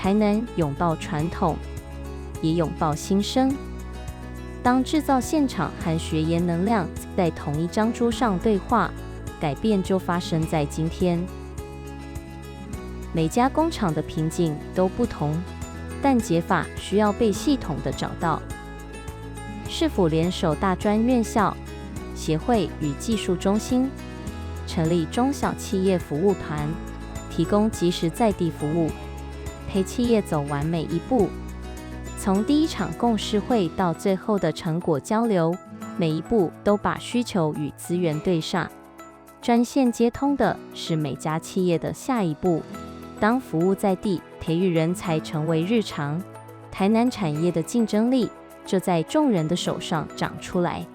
台南擁抱傳統，也擁抱新生。當製造現場和學研能量在同一張桌上對話，改變就發生在今天。每家工廠的瓶頸都不同，但解法需要被系統的找到。市府聯手大專院校、協會與技術中心，成立中小企業服務團，提供即時在地服務，陪企業走完每一步。從第一場共識會到最後的成果交流，每一步都把需求與資源對上。專線接通的是每家企業的下一步。當服務在地、培育人才成為日常，台南產業的競爭力就在眾人的手上長出來。